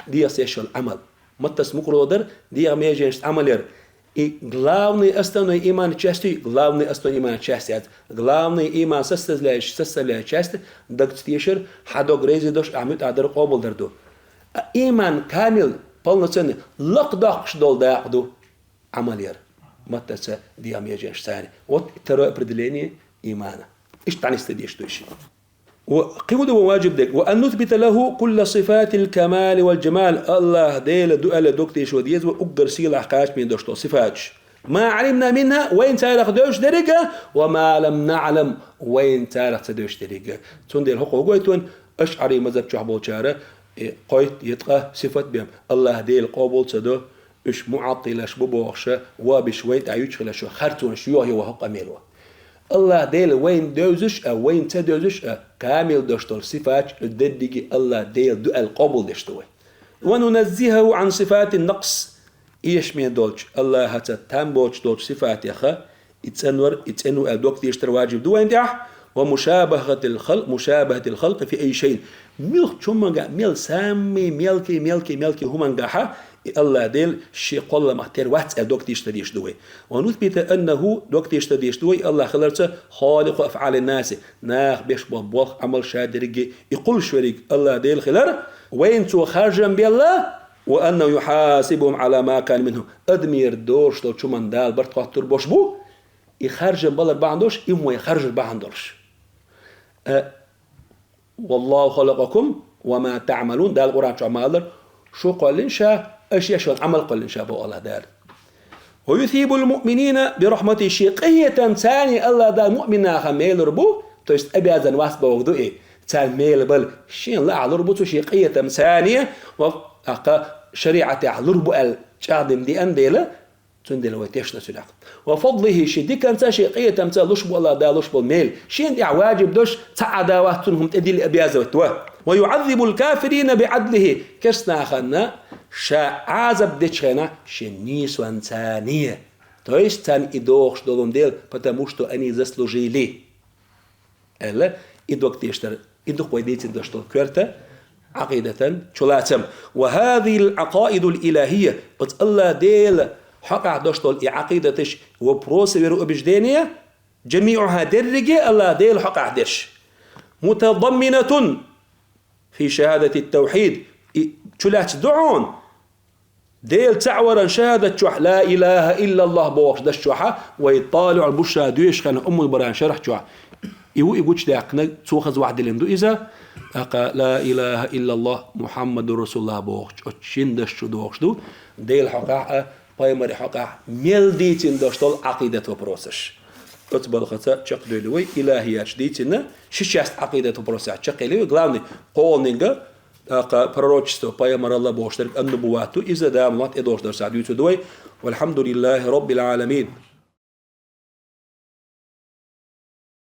ДегӀаца еш йолу Ӏамал. Маттаца мукъарло дар, дегӀан меженашца Ӏамал яр. И главный основной иман часть ю, главный основной иман часть яц. Главный иман составляющий, составляющая часть, дагца тешар, хьан дог реза долуш, ахь муьтӀахь дар, къобалдар ду. А ийман камил, полноценный, лакхдоккхуш долу дакъа ду Ӏамал яр. Маттаца, дегӀан меженашца царний. Вот второе определение имана. Иштта дӀанисдан дезаш ду и шиъ. Ва кхин хӀун ду ван ваджиб дерг? وأن نثبت له كل صفات الكمال والجمال. АллахӀ Дела ду аьлла дог тешо деза вай уггар сийлахь, кхачаме долуш долу сифаташ. ما علمنا منها, вайна царах девзаш деррига, وما لم نعلم, вайна царах ца девзаш деррига. Цундела хӀокхо хӀу гойту вайна, ашӀарий мазхӀаб чохь болчара, э, кхойтта я ткъа сифат бен, АллахӀ Дела къобал ца до, уьш муӀаттилаш бу бохуша, вабиш вайна тӀехь юьтуш хилла шо, харцонаш йохайо вай хӀокху къамело. АллахӀ Дела вайна девзаш а, вайна ца девзаш а, камил дош долу сифаташ дерриге АллахӀ Дела ду аьлла къобал деш ду вай. وننزهه عن صفات النقص. Эшаме долчу, АллахӀаца там боцуш долчу сифатеха, и цӀанвар, и цӀено аьлла дог тешар важиб ду вайна тӀехь, ومشابهة الخلق, مشابهة الخلق في أي شيء. Муьлххачу хӀуманга, мел самый мелкий, мелкий, мелкий хӀумангахьа, и АллахӀ Дела шен кхолламах тера вац аьлла дог тешар деш ду вай. ونثبت أنه, дог тешар деш ду вай, АллахӀ хиларца خالق أفعال الناس, наха беш болу болх, Ӏамал ша дерриге, и кхуллуш верг АллахӀ Дела хилар, вайна Цо харжам белла, وأنه يحاسبهم على ما كان منه. Адамера догӀуш долчу хӀуманна Дала барт хоттур болуш бу, и харжам балар бахьана долуш, и хӀума вай харжар бахьана долуш. Э, والله خلقكم وما تعملون. Дала Къуръан чохь ма-аллара, шу кхоьллина Ша, аша еш йолу Ӏамал кхоьллина Ша боху АллахӀ Дала. ويثيب المؤمنين برحمته, Шен къинхетамца АллахӀ Дала муъмин нахана мел лур бу, то есть обязан вац бохург ду и, царна мел бала, Шен лаахь лур бу Цо Шен къинхетамца, ва тӀаккха шариӀатехь лур бу аьлла чӀагӀдина деана дела, цундела вай тешна цуьнах. وفضله, Шен диканца, Шен къинхетамца луш бу АллахӀ Дала луш болу мел. Шена тӀехь важиб долуш цхьа а дан вац цунна хӀума тӀедилла обязывать ва. ويعذب الكافرين بعدله, керста нахана Ша Ӏазап дечу хенахь Шен нийсонца. То есть царна и догӀуш долун дела, потому что они заслужили. Аьлла, и дог тешар, и ду-кх вай дийцина долуш долу коьрта Ӏакъидатан чулацам. وهذه العقائد الإلهية, оцу АллахӀ Делан хьокъехь долуш долу и Ӏакъидаташ, вопросы вероубеждения, جميعها, дерриге АллахӀ Делан хьокъехь дерш, متضمنة في شهادة التوحيد, и чулаьцна ду хьуна, Дела цхьаъ варан шахӀадат чохь, لا إله إلا الله бохуш даш чохь, вай ТӀалиӀул-Бушра доьшуш хенахь Уммул-Бараан шархь чохь. И ву и гучудаьккхинарг, цо хаза вахь диллина ду иза. ТӀаккха لا إله إلا الله محمد رسول الله бохучу оцу шина даш чу догӀуш ду, Делан хьокъехь а, пайхамаран хьокъехь мел дийцина долуш долу Ӏакъидат вопросаш. Оцу балхаца чекхдевлли вай, илахияташ дийцина, ши часть Ӏакъидат вопросехь чекхъели вай, главный, кхоалгӀаниг, тӀаккха пророчество, пайхамаралла бохуш дерг, ан-нубувват ду, иза Дала мотт тӀедогӀуш дарсехь дуьйцур ду вай. والحمد لله رب العالمين.